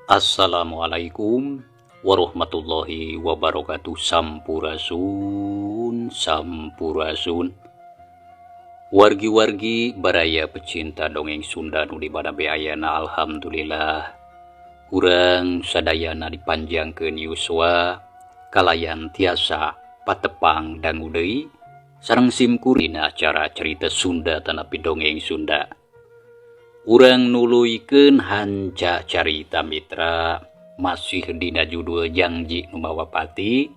Assalamualaikum warahmatullahi wabarakatuh. Sampurasun, sampurasun. Wargi-wargi baraya pecinta dongeng Sunda nu di mana be ayana, alhamdulillah urang sadayana dipanjangkeun yuswa kalayan tiasa patepang dangu deui sareng simkuring dina acara cerita Sunda tanapi dongeng Sunda. Urang nuluykeun hanca carita, mitra, masih dina judul Jangji Nu Mawa Pati,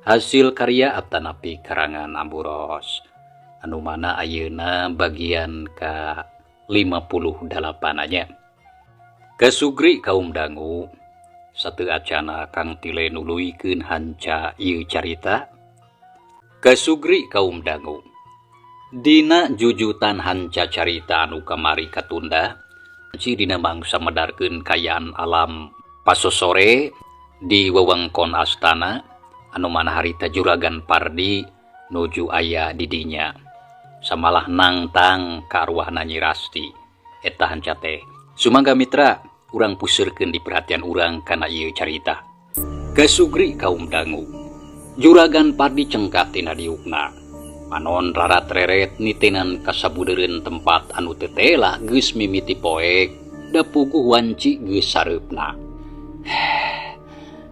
hasil karya atanapi karangan Amburos, anu mana ayeuna bagian ka 58 nya. Kasugri kaum dangu, satu acana Kang Tile nuluykeun hanca ieu carita. Kasugri kaum dangu, Dina jujutan hanca carita anu kamari katunda dina mangsa medarkeun kayaan alam pasosore di wewengkon astana, anu mana harita Juragan Pardi nuju aya di dinya samalah nangtang ka arwahna Nyi Rasti. Eta hanca teh, sumangga mitra, urang puseurkeun di perhatian urang kana ieu carita. Kasugri kaum dangu, Juragan Pardi cengkat tina diukna, panon rarat-reret nitenan kasabudeureun tempat anu tetela geus mimiti poek da puguh wanci geus sareupna.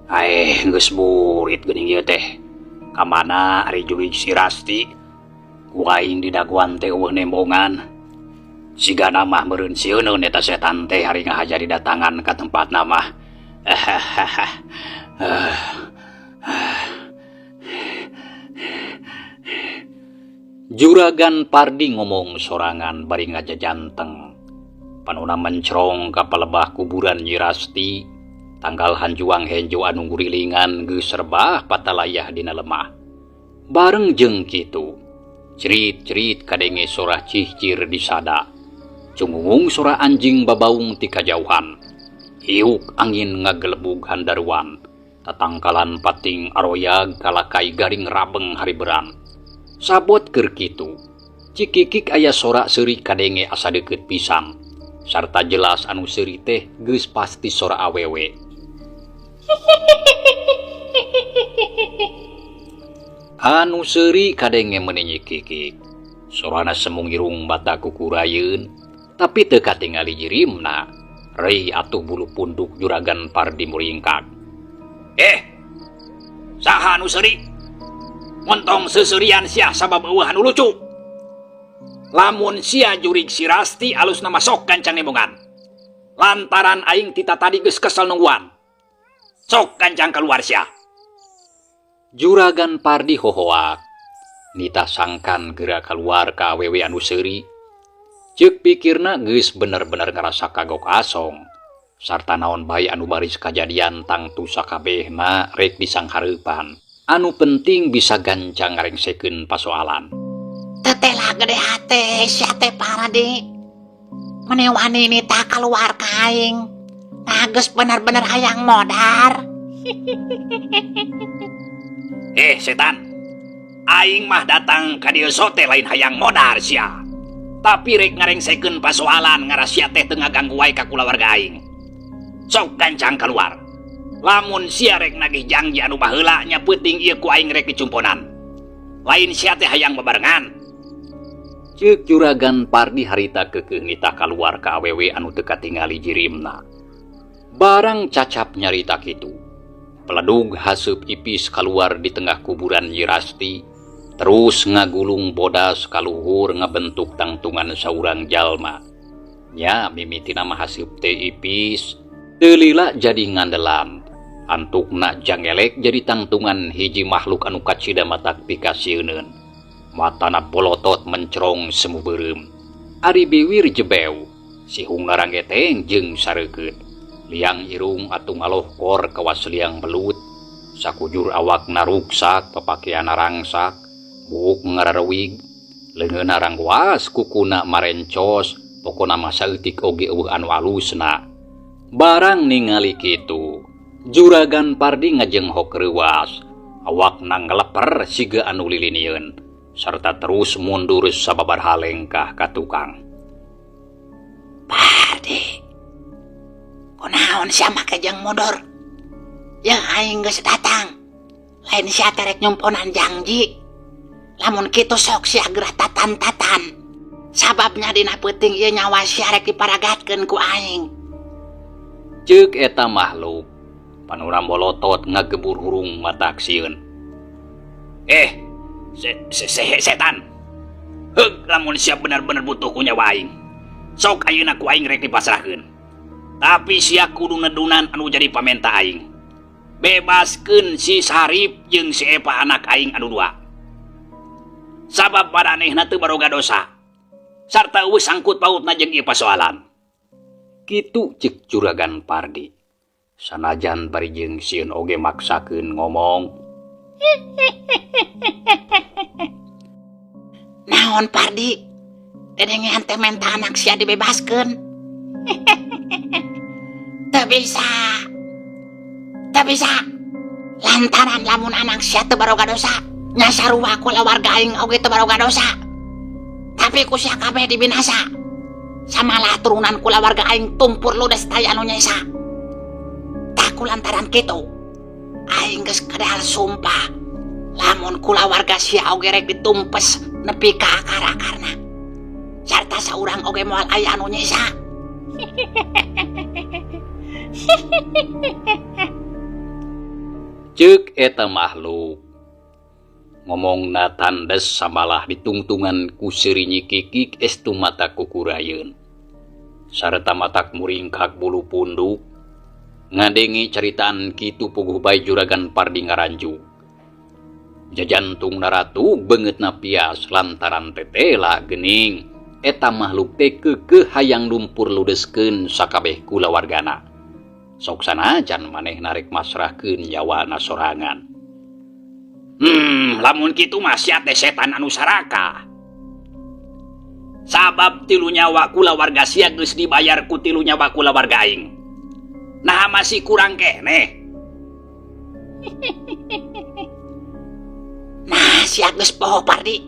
Aeh, geus burit geuning ieu teh. Kamana ari jurig si Rasti? Ku aing didaguan teh euweuh nembongan. Sigana mah meureun sieuneun eta setan teh ari ngahaja didatangan ka tempatna mah. Juragan Pardi ngomong sorangan bari ngajajanteng. Panona mencrong ka palebah kuburan Nyi Rasti. Tanggal hanjuang henjo anu ngurilingan geus rebah patalayah dina lemah. Bareng jeung kitu, cerit-cerit kadenge sora cihcir di sada. Cungungung sora anjing babaung ti kajauhan. Hiuk angin ngagelebug handaruan. Tatangkalan pating aroyag kalakai garing rabeng hariberan. Sabot keur kitu, cikikik aya sora seuri kadenge asa deukeut pisan. Sarta jelas anu seuri teh geus pasti sora awewe. Anu seuri kadenge meuni nyikikik. Sorana semu ngirung mata kukurayeun, tapi teu katingali jirimna. Rei atuh bulu punduk Juragan Pardi muringkak. Eh, saha anu seuri? Montong seserian sia sabab eueuh anu lucu. Lamun sia jurig si Rasti alusna masok gancang nembongan. Lantaran aing tita tadi geus kesel nungguan. Sok gancang keluar sia. Juragan Pardi hohoak. Nita sangkan geura keluar ka awewe anu seuri. Ceuk pikirna geus bener-bener ngarasa kagok asong. Sarta naon bae anu baris kajadian tangtu sakabehna rek disanghareupan. Anu penting bisa gancang ngarengsekeun pasoalan. Tetela gede hate sia teh, Pardi. Meni wani nitah keluar ka aing. Nah, geus bener-bener hayang modar. Eh, setan. Aing mah datang ka dieu sote lain hayang modar sia. Tapi rek ngarengsekeun pasoalan ngara sia teh teu ngaganggu wae ka kulawarga aing. Sok gancang keluar. Lamun sia rek nagih janji anu baheula nya peuting ieu ku aing rek dicumponan. Lain sia teh hayang bebarengan. Ceuk Juragan Pardi harita keukeuh nitah kaluar ka awewe anu teu katingali jirimna. Barang cacap nyarita kitu, peledug haseup ipis kaluar di tengah kuburan Nyi Rasti, terus ngagulung bodas kaluhur ngabentuk tangtungan saurang jalma. Nya mimitina mah haseup teh ipis, teu lila jadi ngandelan. Antukna jangelek jadi tangtungan hiji makhluk anu kacida matak pikasieuneun. Matana bolotot mencrong semu beureum. Ari biwir jebew, sihungna ranggeteng jeung sareukeut. Liang irung atuh ngalohkor kawas liang belut. Sakujur awakna ruksak, papakeanna rangsak, buuk ngararewig, leungeunna rangwas, kukuna marencos, pokona mah saeutik oge euweuh anu alusna. Barang ningali kitu, Juragan Pardi ngajenghok reuas, awakna ngeleper siga anu lilinieun, sarta terus mundur sababar halengkah ka tukang. Pardi, Kunaon sia make jeung mundur? Yeuh aing geus datang. Lain sia teh rek nyumponan jangji. Lamun kitu sok sia geura tatan-tatan. Sababnya dina peuting ieu nyawa sia rek diparagatkeun ku aing. Ceuk eta makhluk, panura molotot ngagebur hurung matak sieun. Eh, se se se setan. Heug lamun sia bener-bener butuh ku nyawa aing. Sok ayeuna ku aing rek dipasrahkeun. Tapi sia kudu nedunan anu jadi pamenta aing. Bebaskeun si Sarip jeung si Epa anak aing anu dua. Sabab maranehna teu baroga dosa. Sarta eueuh sangkut pautna jeung ieu pasoalan. Kitu ceuk Juragan Pardi. Sanajan bari jeung sieun oge maksakeun ngomong. Naon Pardi? Dedengean teh menta anak sia dibebaskeun. Teu bisa. Teu bisa. Lantaran lamun anak sia teu baroga dosa, nya sarua kulawarga aing oge teu baroga dosa. Tapi ku sia kabeh dibinasa. Samalah turunan kulawarga aing tumpur ludes taya anu nyesa. Tah kulantaran kitu, aing geus kedal sumpah lamun kulawarga sia oge rek ditumpes nepi ka akar-akarna. Sarta saurang oge moal aya anu nyesa. Ceuk eta makhluk. Ngomongna tandes samalah ditungtungan ku seuri nyikikik estu mata kukurayeun. Sarta matak muringkak bulu punduk. Ngadenge caritaan kitu puguh bae Juragan Pardi ngaranjug. Jajantung naratug beungeutna pias lantaran tetela geuning eta makhluk teh keukeuh hayang lumpur ludeskeun sakabeh kulawargana. Sok sanajan manehna rek masrahkeun nyawana sorangan. Lamun kitu mah sia teh setan anu saraka. Sabab tilu nyawa kulawarga sia geus dibayar ku tilu nyawa kulawarga aing. Naha masih kurang keneh. Nah, sia geus poho Pardi.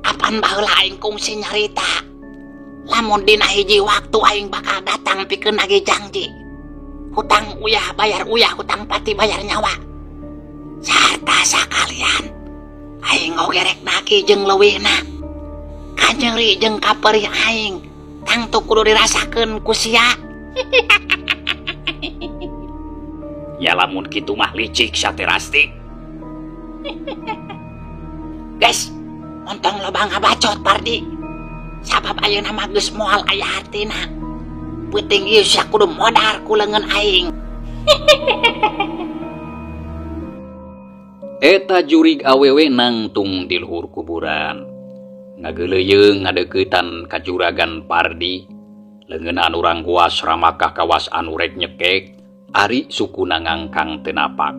Apan baheula aing kungsi nyarita. Lamun dina hiji waktu aing bakal datang pikeun nagih jangji. Hutang uyah bayar uyah, hutang pati bayar nyawa. Sarta sakalian aing oge rek nagih jeung leuwihna. Kanyeri jeung kaperih aing tangtu kudu dirasakeun ku sia. Ya lamun kitu mah licik sia teh Rasti. Guys, montong loba ngabacot Pardi. Sabab ayeuna mah geus moal aya hartina. Peuting ieu sia kudu modar ku leungeun aing. Eta jurig awewe nangtung di luhur kuburan. Ngageuleuyeung ngadeuketan ka Juragan Pardi. Leungeun anu rangguas ramakah kawas anu rek nyekek, ari sukuna ngangkang teu napak.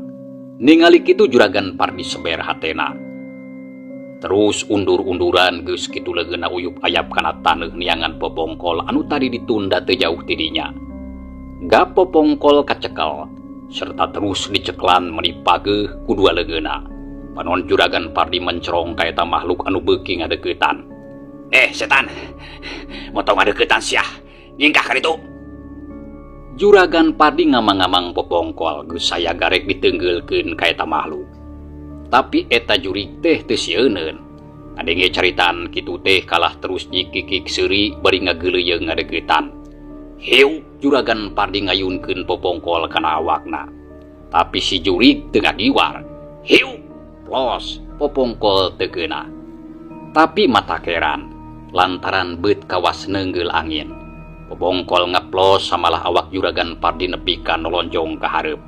Ningali kitu Juragan Pardi seber hatena. Terus undur-unduran geus kitu leungeunna uyup ayap kana taneuh niangan popongkol anu tadi ditunda teu jauh ti dinya. Gap popongkol kacekel serta terus diceklan meni pageuh ku dua leungeunna. Panon Juragan Pardi mencerong ka eta makhluk anu beuki ngadeuketan. Setan. Moto ngadeuketan sia. Nyingkah ka ditu. Juragan Pardi ngamang-ngamang popongkol geus saya garek diteunggeulkeun ka eta makhluk. Tapi eta jurig teh teu sieuneun. Ngadenge caritaan kitu teh kalah terus nyikikik seuri bari ngageuleuyeung ngadeuketan. Hiu Juragan Pardi ngayunkeun popongkol kana awakna. Tapi si jurig teu ngagiwar. Hiu plos popongkol teu keuna. Tapi matakeran lantaran beut kawas neunggeul angin. Popongkol ngeplos samalah awak Juragan Pardi nepi ka nolonjong ka hareup.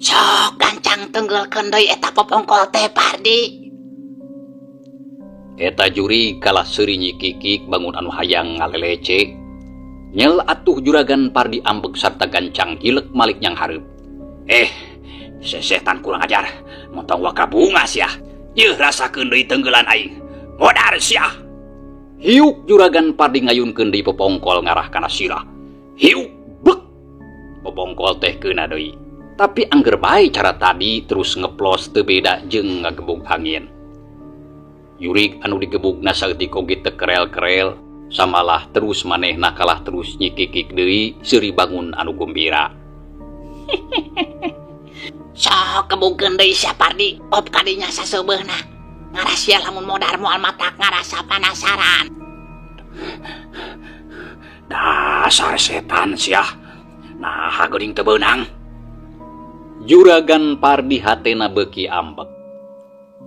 Sok gancang tenggelkeun deui eta popongkol teh Pardi. Eta juri kalah seuri nyikikik bangun anu hayang ngalelece. Nyel atuh Juragan Pardi ambek sarta gancang hilek malik nyang hareup. Sesetan kurang ajar, montong waka bunga sia. Yeuh rasakeun deui tenggelan aing. Modar sia. Hiuk Juragan Pardi ngayunkeun deui popongkol ngarah kana sirah. Hiuk bek. Popongkol teh keuna deui. Tapi angger bae cara tadi terus ngeplos teu beda jeung ngagebug angin. Jurig anu digebugna saeutik oge teu kerel-kerel, samalah terus manehna kalah terus nyikikik deui seuri bangun anu gumbira. Sok gebugkeun deui sia Pardi, op kadinya saseubeuhna. Ngarasia lamun modar moal matak ngarasa panasaran. Dasar setan sia. Naha geuning teu beunang. Juragan Pardi hatena beuki ambek.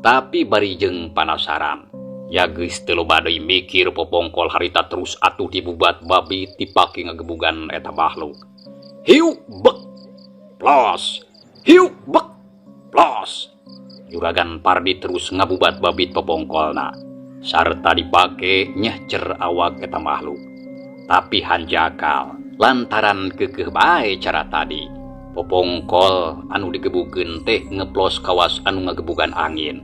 Tapi bari jeung panasaran. Ya geus teu loba deui mikir popongkol harita terus atuh dibubat babi dipake ngagebugan eta makhluk. Hiuk bek plos. Hiuk bek plos. Juragan Pardi terus ngabubat babit popongkolna sarta dipake nyehcer awak eta makhluk. Tapi hanjakal lantaran keukeuh bae cara tadi. Popongkol anu digebukeun teh ngeplos kawas anu ngagebugan angin.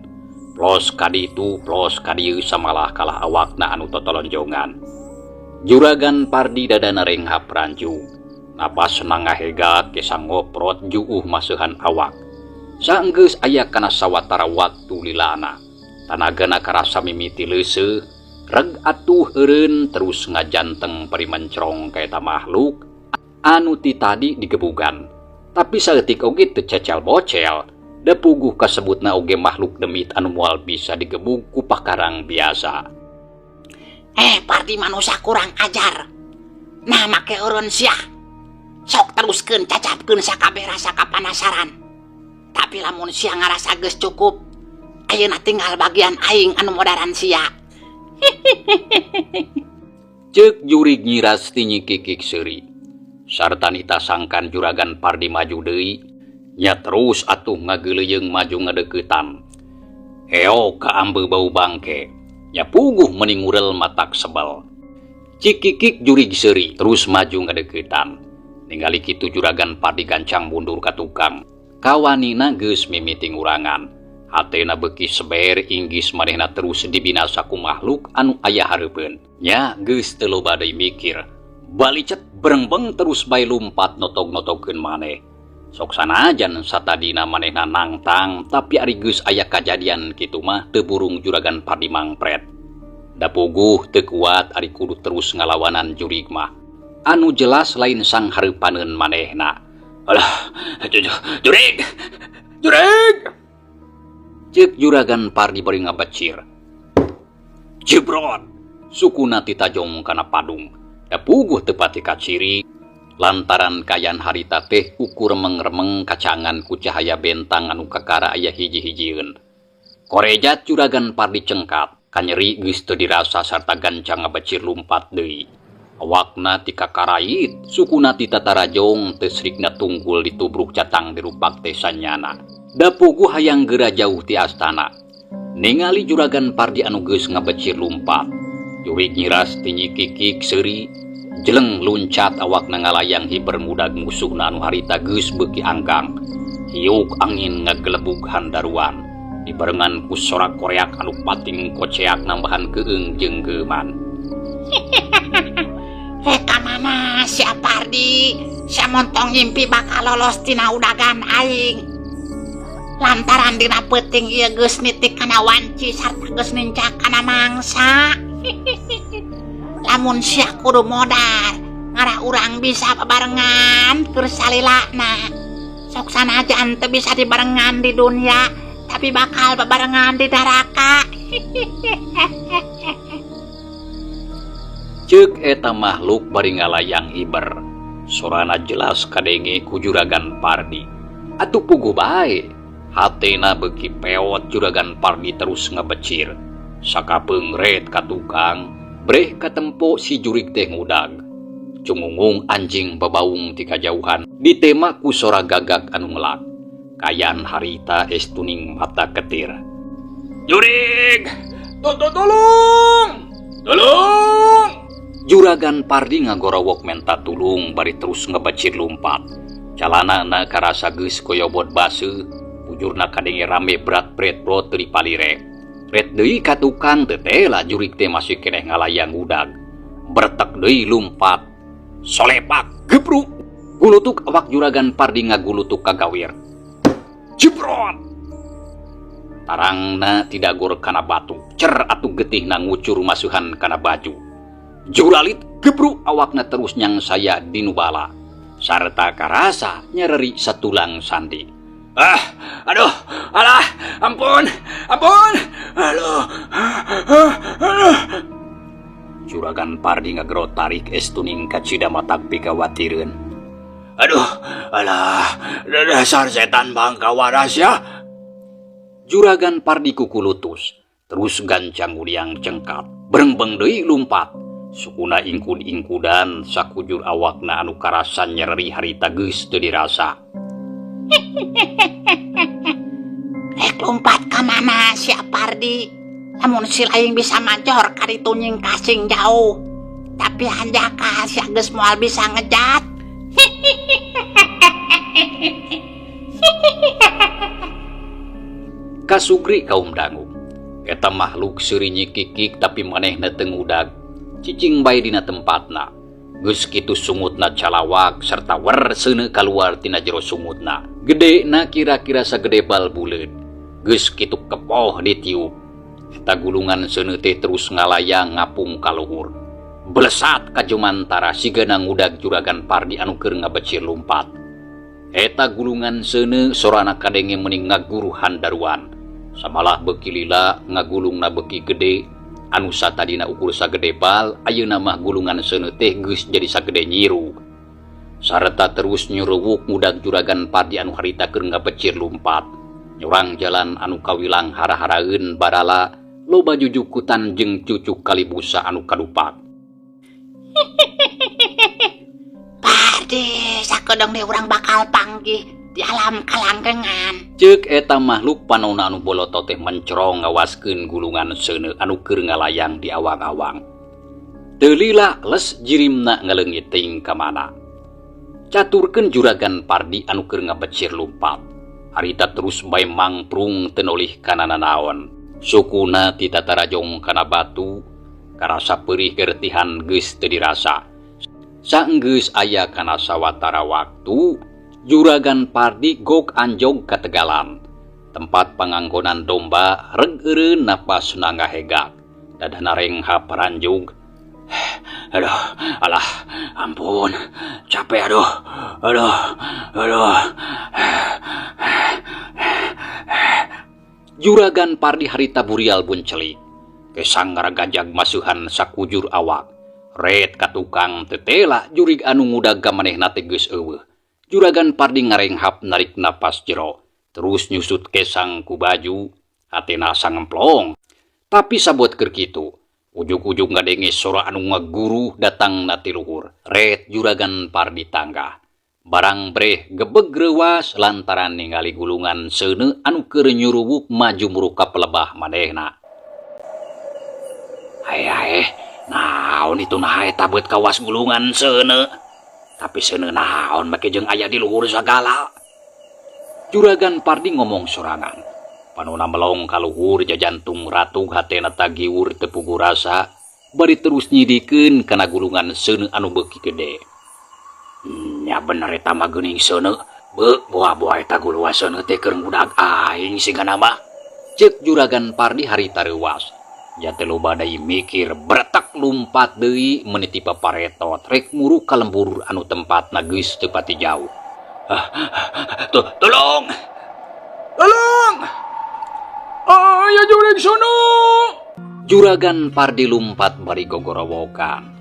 Plos kaditu, plos kadieu samalah kalah awakna anu totolonjongan. Juragan Pardi dadana renghap ranjung. Napasna ngahegak kesa ngoprot juuh maseuhan awak. Saenggeus aya kana sawatara waktu lilana. Tanagana karasa mimiti leuseuh, reg atuh eureun terus ngajanteng bari mencrong ka eta makhluk anu ti tadi digebugan. Tapi saeutik oge teu cecel bocel. Da puguh kasebutna oge makhluk demit anu moal bisa digebug ku pakarang biasa. Pardi manusia kurang ajar. Nah make eureun sia. Sok teruskeun cacapkeun sakabeh rasa kapanasaran. Tapi lamun sia ngarasa geus cukup, ayeuna tinggal bagian aing anu modaran sia. Ceuk jurig Nyi Rasti nyikikik seuri. Sarta nita sangkan Juragan Pardi maju deui, nya terus atuh ngageuleuyeung maju ngadeuketan. Eo kaambe bau bangke, nya puguh meni ngurel matak sebel. Cikikik jurig seuri terus maju ngadeuketan. Ningali kitu Juragan Pardi gancang mundur ka tukang. Kawanina geus mimiti ngurangan. Hatena beuki seber inggis manehna terus dibinasa ku makhluk anu aya hareupeun. Nya geus teu loba deui mikir. Balicet berengbeng terus bae lumpat notog-notogkeun maneh. Sok sanajan satadina manehna nangtang, tapi ari geus aya kajadian kitu mah teu burung Juragan Pardi mangpret. Da puguh teu kuat ari kudu terus ngalawanan jurig mah. Anu jelas lain sang hareupaneun manehna. Alah, jurig! Jurig! Ceuk Juragan Pardi bari ngabecir. Jebrot! Sukuna titajong kana padung. Da puguh teu pati kaciri lantaran kayan harita teh ukur remeng-remeng kacangan ku cahaya bentang anu kakara aya hiji-hijieun. Korejat Juragan Pardi cengkat, kanyeri geus teu dirasa sarta gancang ngabecir lumpat deui. Awakna tikakarait, sukuna titatarajong teu srikna tunggul ditubruk catang dirupak teh sanyana. Da puguh hayang geura jauh ti astana. Ningali Juragan Pardi anu geus ngabecir lumpat, jurig Nyi Rasti nyikikik seuri, jeleng luncat awakna ngalayang hiber mudag musuhna anu harita geus beuki angkang. Hiuk angin ngagelebug handaruan, dibarengan ku sorak koreak anu pating koceak nambahan keung jeung geuman. Ka mana sia Pardi? Sia montong ngimpi bakal lolos tina udagan aing. Lantaran dina peuting ieu geus nitik kana wanci sarta geus nincak kana mangsa. Lamun sia kudu modar, ngarah urang bisa babarengan keur salilana. Sok sanajan teu bisa dibarengan di dunia, tapi bakal babarengan di neraka. Ceuk eta makhluk bari ngalayang hiber. Sorana jelas kadenge ku Juragan Pardi. Atuh puguh bae. Hatena beuki peot Juragan Pardi terus ngebecir. Sakapeung ret ka tukang, breh katempo si jurig teh ngudag. Cungungung anjing babaung ti kajauhan ditema ku sora gagak anu ngelak. Kayan harita estuning mata ketir. Jurig! Tolong! Tolong! Juragan Pardi ngagorowok menta tulung bari terus ngebecir lumpat. Calanana karasa geus koyobot baseuh, bujurna kadenge rame berat bret brot teu dipalire. Ret deui ka tukang teu teh lah jurig teh masih keneh ngalayang udag. Bertek deui lumpat. Solepak gebruk. Gulutuk awak Juragan Pardi ngagulutuk ka gawir. Jebrot. Tarangna tidagor kana batu, cer atuh getihna ngucur masuhan kana baju. Juralit gebruk awakna terus nyangsaya dinu bala. Sarta karasa nyereri satulang sandi. Ah, aduh, alah, ampun, ampun, aduh, aduh. Juragan Pardi ngagero tarik estuning kacida matak pikawatireun. Aduh, alah, dasar setan bangka waras ya. Juragan Pardi kukulutus, terus gancang uriang cengkat, berengbeng deui lumpat. Sukuna ingkud-ingkudan sakujur awakna anu karasa nyereri harita geus teu dirasa. Rek lumpat ka mana sia Pardi? Lamun si laing bisa major ka ditu nyingkah sing jauh. Tapi hanjakal sia geus moal bisa ngejat. Kasugri kaum dangu. Eta makhluk seuri nyikikik tapi manehna teu ngudag. Cicing bae dina tempatna. Geus kitu sungutna calawak serta wer seuneu kaluar tina jero sungutna. Gedena kira-kira sagede bal buleud. Geus kitu kepoh ditiup. Eta gulungan seuneu teh terus ngalayang ngapung ka luhur. Belesat ka jumantara sigana ngudag Juragan Pardi anu keur ngabecir lumpat. Eta gulungan seuneu sorana kadenge meuning ngaguruh handaruan. Samalah beuki lila ngagulungna beuki gede. Anu satadina ukur sagede bal, ayeuna mah gulungan seuneu teh geus jadi sagede nyiru. Sarta terus nyuruwuk ngudag Juragan Pardi anu harita keur ngabecir lumpat. Nyorang jalan anu kawilang hara-haraeun barala, loba jujukutan jeung cucuk kalibusa anu kadupak. Pardi, sakedeung deui urang bakal panggih di alam kalanggengan. Ceuk eta makhluk panona anu boloto teh mencerong ngawaskeun gulungan seuneu anu keur ngalayang di awang-awang. Teu lila les jirimna ngaleungit teuing ka mana. Caturkeun Juragan Pardi anu keur ngabecir lumpat. Harita terus bae mangprung teu nolih kana nanaon. Sukuna ti tatarajong kana batu, karasa peurih gertihan geus teu dirasa. Saenggeus aya kana sawatara waktu, Juragan Pardi gok anjog ka tegalan. Tempat panganggonan domba reg eureun napasna ngahegak. Dadana renghap ranjug. Aduh, alah, ampun, capek aduh, aduh, aduh. Juragan Pardi harita burial buncelik. Kesang ngaragajag masuhan sakujur awak. Ret ka tukang tetela jurig anu ngudag ka manehna teh geus eueuh. Juragan Pardi ngarenghap narik napas jero, terus nyusut kesang ku baju, hatena sangemplong. Tapi sabot keur kitu, ujug-ujug ngadenge sora anu ngaguruh datangna ti luhur. Ret Juragan Pardi tanggah. Barang breh gebeg reuwas lantaran ningali gulungan seuneu anu keur nyuruwuk maju muruk ka pelebah manehna. Hae-hae, naon itu nah eta beut kawas gulungan seuneu. Tapi seuneu naon make jeung aya di luhur sagala. Juragan Pardi ngomong sorangan. Panona melong ka luhur jajantung ratug hatena tagiwur teu puguh rasa, bari terus nyidikeun kana gulungan seuneu anu beuki gede. Nya bener eta mah geuning seuneu, beuk boa-boa eta gulungan seuneu teh keur ngudag aing sigana mah. Ceuk Juragan Pardi harita reuwas. Nya teh loba deui mikir, bretek lumpat deui meniti paparetot rek muruk ka lembur anu tempatna geus teu pati jauh. Tolong! Tolong! Aya jurig seuneu! Juragan Pardi lumpat bari gogorowokan.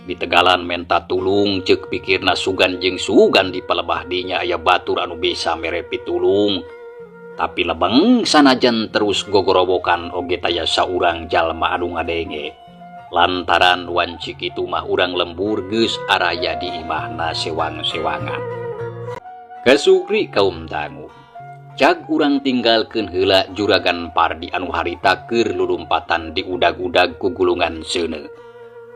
Di tegalan menta tulung ceuk pikirna sugan jeung sugan di palebah dinya aya batur anu bisa mere pitulung. Tapi lebeng sanajan terus gogorowokan oge taya saurang jalma anu ngadenge. Lantaran wanci kitu mah urang lembur geus araya di imahna sewang-sewangan. Kasugri kaum dangu. Cag urang tinggalkeun heula Juragan Pardi anu harita keur lulumpatan di udag-udag ku gulungan seuneu.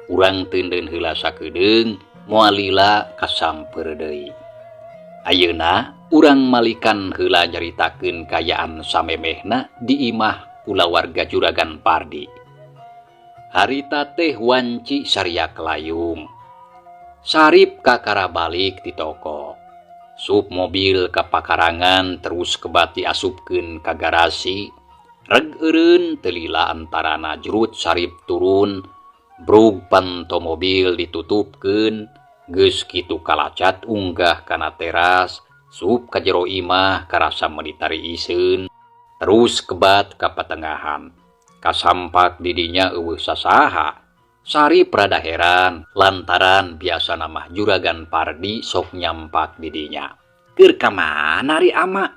Urang teundeun heula sakedeung moal lila kasamper deui. Ayeuna urang malikan heula nyaritakeun kaayaan samemehna di imah kulawarga Juragan Pardi. Harita teh wanci sariak layung. Sarip kakara balik ti toko. Sup mobil ka pakarangan terus kebati asupkeun ka garasi. Reg eureun teu lila antarana jrut Sarip turun, brug panto mobil ditutupkeun, geus kitu kalacat unggah kana teras, sup ka jero imah karasa meuni tariiseun, terus kebat ka patengahan. Kasampak di dinya euweuh sasaha. Sarip rada heran lantaran biasana mah Juragan Pardi sok nyampak di dinya. Keur ka mana ari ama?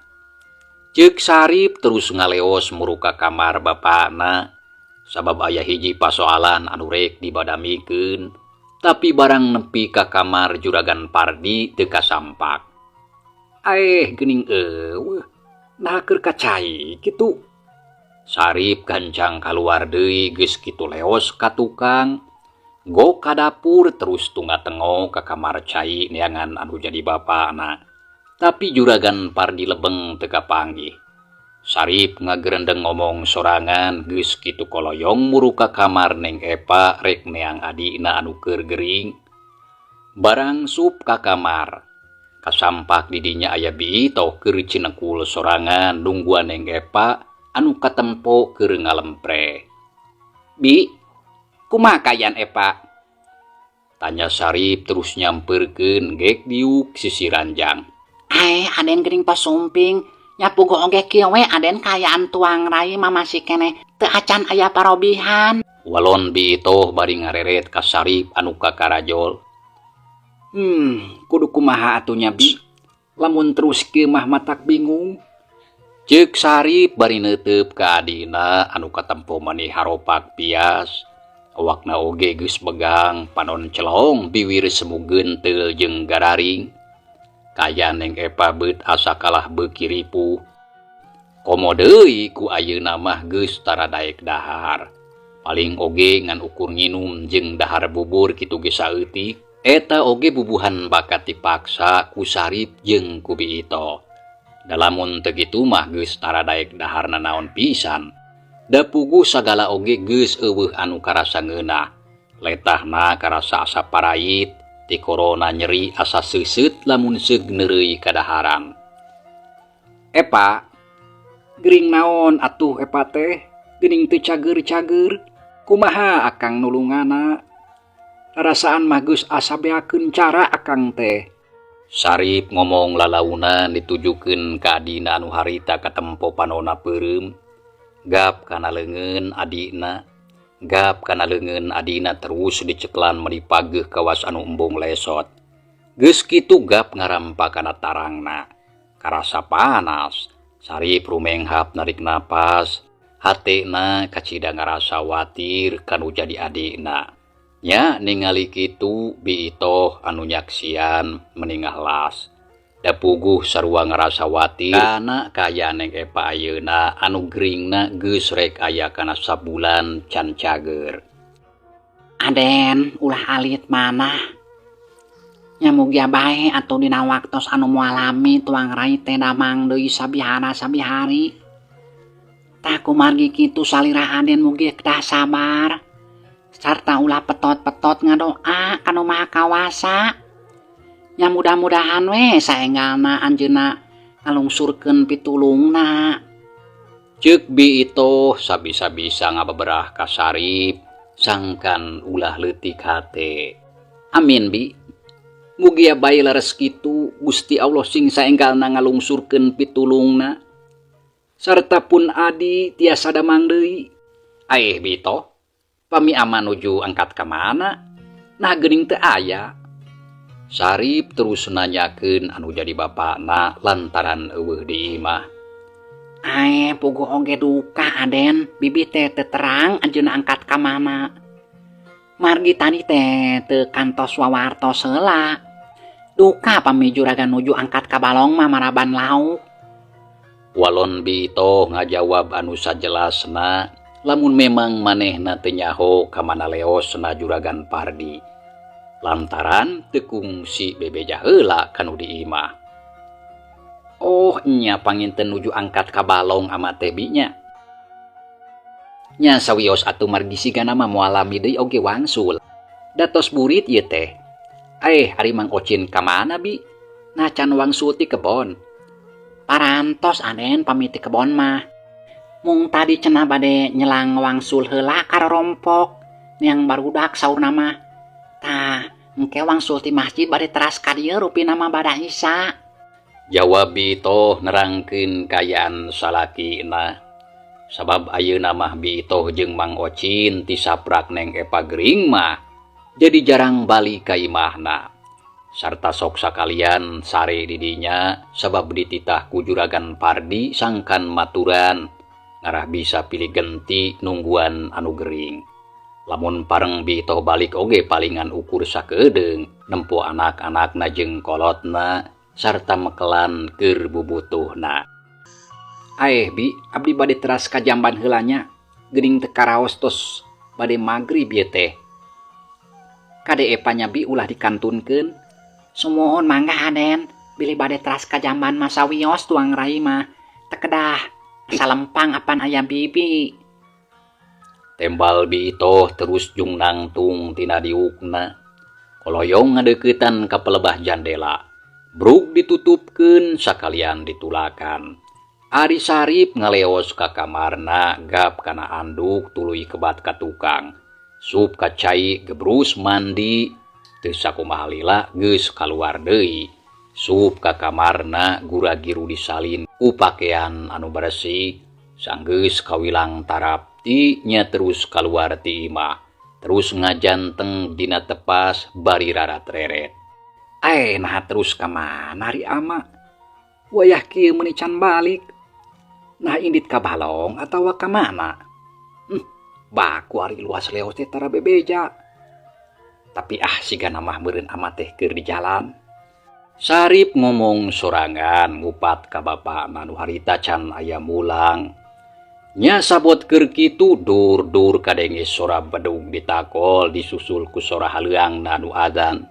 Ceuk Sarip terus ngaleos muru ka kamar bapana sabab aya hiji pasoalan anu rek dibadamikeun. Tapi barang nepi ka kamar Juragan Pardi teu kasampak. Aeh geuning euweuh, naha keur ka cai kitu? Sarip gancang kaluar deui geus kitu leos ka tukang. Gok ka dapur terus tunga-tengo ka kamar cai neangan anu jadi bapana. Tapi Juragan Pardi lebeng teu kapanggih. Sarip ngagerendeng ngomong sorangan geus kitu koloyong muru ka kamar Neng Epa rek neang adina anu keur gering. Barang sup ka kamar, kasampak di dinya aya Bi Itoh keur cinekul sorangan nungguan Neng Epa anu katempo keur ngalempre. Bi, kumaha kaayaan Epa? Tanya Sarip terus nyamperkeun gek diuk sisi ranjang. Aeh Aden geuning pasumping, nya puguh oge kieu we Aden kaayaan tuang rai mah masih keneh teu acan aya parobihan. Walon Bi Itoh bari ngareret ka Sarip anu kakarajol. Kudu kumaha atuh nya Bi? Lamun terus kieu mah matak bingung. Ceuk Sarip bari neuteup ka adina anu katempo mani haropak pias. Awakna oge geus begang, panon celong, biwir semu geunteul jeung gararing. Kaayaan Neng Epa beut asa kalah beuki ripuh. Komo deui ku ayeuna mah geus tara daek dahar. Paling oge ngan ukur nginum jeung dahar bubur kitu ge saeutik. Eta oge bubuhan bakat dipaksa ku Sarip jeung ku Bi Itoh. Da lamun teu kitu mah geus tara daek dahar nanaon pisan. Da puguh sagala oge geus euweuh anu karasa ngeunah. Letahna karasa asa parait, tikorona nyeri asa seuseut lamun seug neureuy kadaharan. Epa, gering naon atuh Epa teh? Geuning teu cager-cager. Kumaha akang nulungana? Rarasaan mah geus asa beakeun cara akang teh. Sarip ngomong lalaunan ditujukeun ka adina anu harita katempo panona peureum. Gap kana leungeun adina, gap kana leungeun adina terus diceklan meuni pageuh kawas anu embung lesot. Geus kitu gap ngarampa kana tarangna. Karasa panas. Sarip rumenghap narik napas. Hatena kacida ngarasa watir kanu jadi adina. Nya ningali kitu Bi Itoh anu nyaksian meni ngahlas. Da puguh sarua ngarasa watir kana kaayaan Neng Epa ayeuna anu geringna geus rek aya kana sabulan can cager. Aden ulah alit manah. Nya mugia bae atuh dina waktos anu moal lami tuang rai teh damang deui sabihara sabihari. Tah kumargi kitu salira Aden mugi kedah sabar sarta ulah petot-petot ngadoa ka Nu Maha Kawasa. Nya mudah-mudahan we saenggalna anjeunna ngalungsurkeun pitulungna. Ceuk Bi Itoh sabisa-bisa ngabeberah ka Sarip sangkan ulah leutik hate. Amin Bi. Mugia bae leres kitu Gusti Allah sing saenggalna ngalungsurkeun pitulungna. Sarta pun adi tiasa damang deui. Aeh Bi Itoh, pami ama nuju angkat ka mana? Nah geuning teu aya. Sarip terus nanyakeun anu jadi bapana lantaran euweuh di imah. Aeh puguh oge duka Aden, bibi teh teu terang anjeunna angkat ka mana. Margi tadi teh teu kantos wawartos heula. Duka pami juragan nuju angkat ka balong mah maraban lauk. Walon Bi Itoh ngajawab anu sajelasna lamun memang manehna teu nyaho ka mana leosna Juragan Pardi. Lantaran teu kungsi bebeja heula kanu di imah. Oh nya panginten nuju angkat ka balong ama teh Bi nya. Nya sawios atuh margi sigana mah moal lami deui oge wangsul. Da tos burit ieu teh. Aeh ari Mang Ocin ka mana Bi? Nah can wangsul ti kebon. Parantos Aden pami ti kebon mah. Mung tadi cenah bade nyelang wangsul heula ka rorompok neang barudak saurna mah. Tah, engke wangsul ti masjid bade teras ka dieu rupina mah bada Isa. Jawab Bi Itoh nerangkeun kaayaan salakina. Sabab ayeuna mah Bi Itoh jeung Mang Ocin ti saprak Neng Epa gering mah jadi jarang balik ka imahna. Sarta sok sakalian sare di dinya sabab dititah ku Juragan Pardi sangkan maturan ngarah bisa pilih genti nungguan anu gering. Lamun pareng Bi Itoh balik oge palingan ukur sakedeung nempo anak-anakna jeung kolotna sarta mekelan keur bubutuhna. Aeh Bi, abdi bade teras ka jamban heula nya. Geuning teu karaos tos bade magrib ieu teh. Kade Epa nya Bi ulah dikantunkeun. Sumuhun mangga Aden, bilih bade teras ka jamban mah sawios tuang rai mah. Teu kedah salempang apan aya bibi. Tembal Bi Itoh terus jung nangtung tina diukna. Koloyong ngadeuketan ka pelebah jandela. Bruk ditutupkeun sakalian ditulakan. Ari Sarip ngaleos ka kamarna gap kana anduk tuluy kebat ka tukang. Sup ka cai gebrus mandi teu sakumaha lila geus kaluar deui. Sup ka kamarna gura-giru disalin ku pakean anu bersih sanggeus kawilang tarapti nya terus kaluar ti imah. Terus ngajanteng dina tepas bari rarat-reret. Aeh naha terus ka mana ari ama? Wayah kieu meuni can balik. Nah indit ka balong atawa ka mana? Baku ari luas leos teh tara bebeja. Tapi ah sigana mah meureun ama teh keur di jalan. Sarip ngomong sorangan ngupat ka bapana nu harita can aya mulang. Nya sabot keur kitu dur-dur kadenge sora bedug ditakol disusul ku sora haleuangna nu adzan.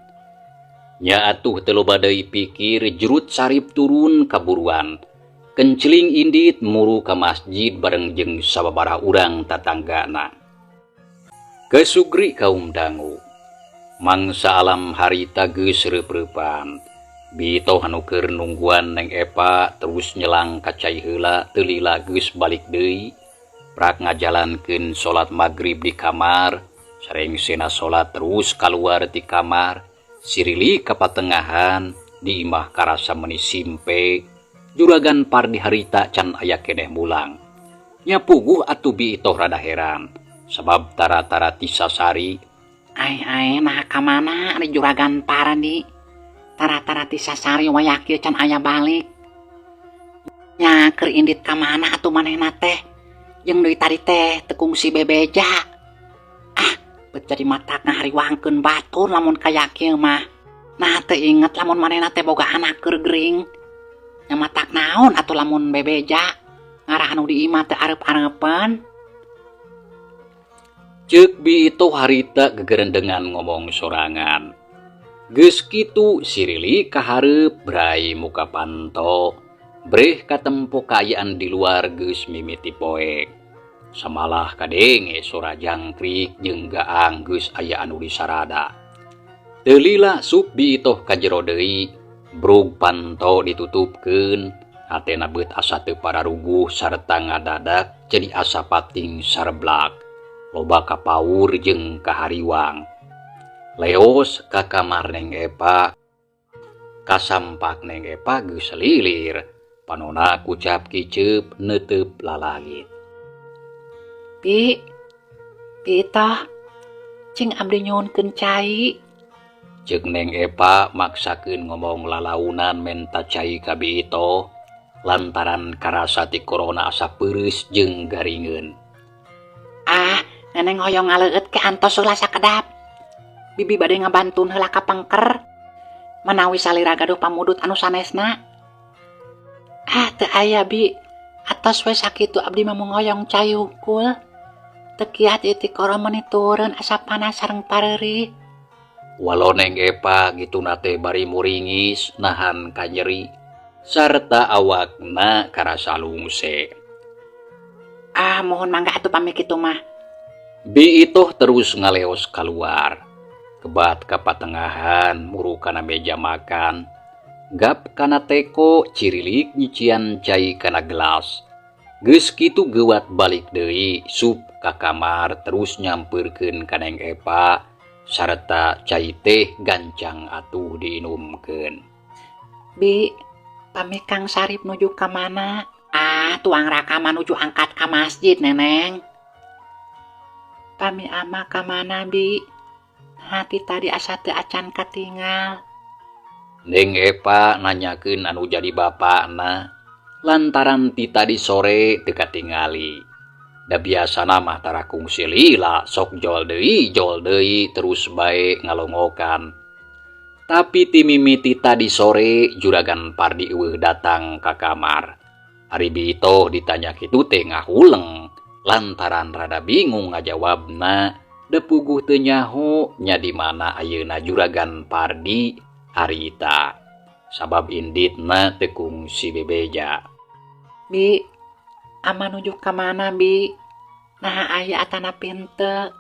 Nya atuh teu loba deui pikir jurut Sarip turun kaburuan. Kenceling indit muru ka masjid bareng jeung sababaraha urang tatanggana. Kesugri kaum dangu. Mangsa alam harita geus reup-reupan. Bi Itoh anu keur nungguan Neng Epa terus nyelang ka cai heula teu lila geus balik deui. Prak ngajalankeun salat magrib di kamar, sarengsena salat terus kaluar ti kamar, sirili ka patengahan di imah karasa meuni simpe. Juragan Pardi harita can aya keneh mulang. Nya puguh atuh Bi Itoh rada heran, sabab tara-tara ti sasari. Ai-ai nah ka mana ari Juragan Pardi? Tara-tara ti sasari wayah kieu can aya balik. Nya keur indit ka mana atuh manehna teh? Jeung deui tadi teh teu kungsi bebeja. Ah, bet jadi matak ngahariwangkeun batur lamun kaya kieu mah. Nah teu inget lamun manehna teh boga anak keur gering. Nya matak naon atuh lamun bebeja ngarah anu di imah teu areup-areupeun. Ceuk Bi Itoh harita gegerendengan ngomong sorangan. Geus kitu sirili ka hareup brai muka panto. Breh katempo kaayaan di luar geus mimiti poek. Samalah kadenge sora jangkrik jeung gaang geus aya anu disarada. Teu lila sup Bi Itoh ka jero deui. Brug panto ditutupkeun, hatena beut asa teu pararuguh sarta ngadadak jadi asa pating sareblak. Loba kapaur jeung kahariwang. Leos ka kamar Neng Epa, kasampak Neng Epa geus lilir, panona kucap kiceup neuteup lalagit. Bi, Bi Itoh, cing abdi nyuhunkeun cai. Ceuk Neng Epa maksakeun ngomong lalaunan menta cai ka Bi Itoh lantaran karasa ti korona asa peureus jeung garingeun. Ah, neneng hoyong ngaleueut ke antos heula sakedap. Bibi bade ngabantun heula ka pengker. Manawi salira gaduh pamudut anu sanesna. Ah, teu aya Bi. Atos we sakitu abdi mah mung hoyong cai hungkul. Teu kiat ieu ti koro meuni turun asa panas sareng pareurih. Walau Neng Epa gituna teh bari muringis nahan kanyeri sarta awakna karasa lungse. Ah, mohon mangga atuh pamit kitu mah. Bi Itoh terus ngaleos kaluar. Kebat ka patengahan muru kana meja makan. Gap kana teko cirilik nyician cai kana gelas. Geus kitu geuwat balik deui sup ka kamar terus nyampeurkeun ka Neng Epa sarta cai teh gancang atuh diinumkeun. Bi, pami Kang Sarip nuju ka mana? Ah, tuang Raka mah nuju angkat ka masjid, Neneng. Pami Ama ka mana, Bi? Hati tadi asa teu acan katingal. Neng Epa nanyakeun anu jadi bapakna lantaran ti tadi sore teu katingali. Da biasana mah tara kungsi lila, sok jol deui terus bae ngalongokan. Tapi ti mimiti tadi sore Juragan Pardi euweuh datang ka kamar. Ari Bi Itoh ditanya kitu teh ngahuleng lantaran rada bingung ngajawabna, da puguh teu nyaho nya di mana ayeuna Juragan Pardi harita. Sabab inditna teu kungsi bebeja. Bi, Ama nuju ka mana, Bi? Naha aya atanapi henteu?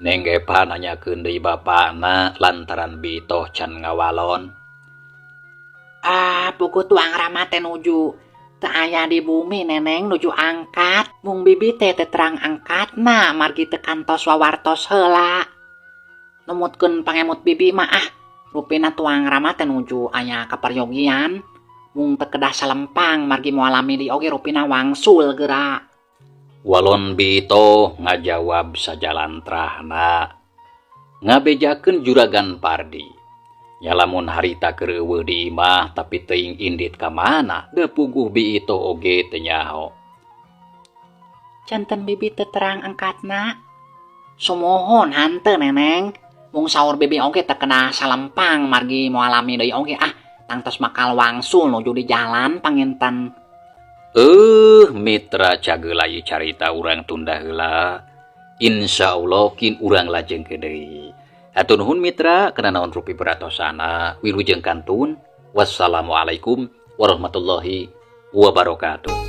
Neng Epa nanyakeun deui bapakna lantaran Bi Itoh can ngawalon. Ah, puguh tuang Rama teh nuju teu aya di bumi, Neneng, nuju angkat. Mung Bibi teh teu terang angkatna margi teu kantos wawartos heula. Numutkeun pangemut Bibi mah, ah, rupina tuang Rama teh nuju aya kaperyogian. Mung teu kedah salempang margi moal lami deui oge rupina wangsul geura. Walon Bi Itoh ngajawab sajalantrahna ngabejakeun Juragan Pardi. Nya lamun harita keur euweuh di imah, tapi teuing indit ka mana, da puguh Bi Itoh oge teu nyaho. Janten Bibi teu terang angkatna? Sumuhun hanteu, Neneng. Mung saur Bibi oge teu kedah salempang margi moal lami deui oge, ah, tangtos bakal wangsul nuju di jalan panginten. Mitra cageula, ieu carita urang tunda heula. Insyaallah kin urang lajengkeun deui. Hatur nuhun, mitra, kana naon rupi peratosana. Wilujeng kantun. Wassalamualaikum warahmatullahi wabarakatuh.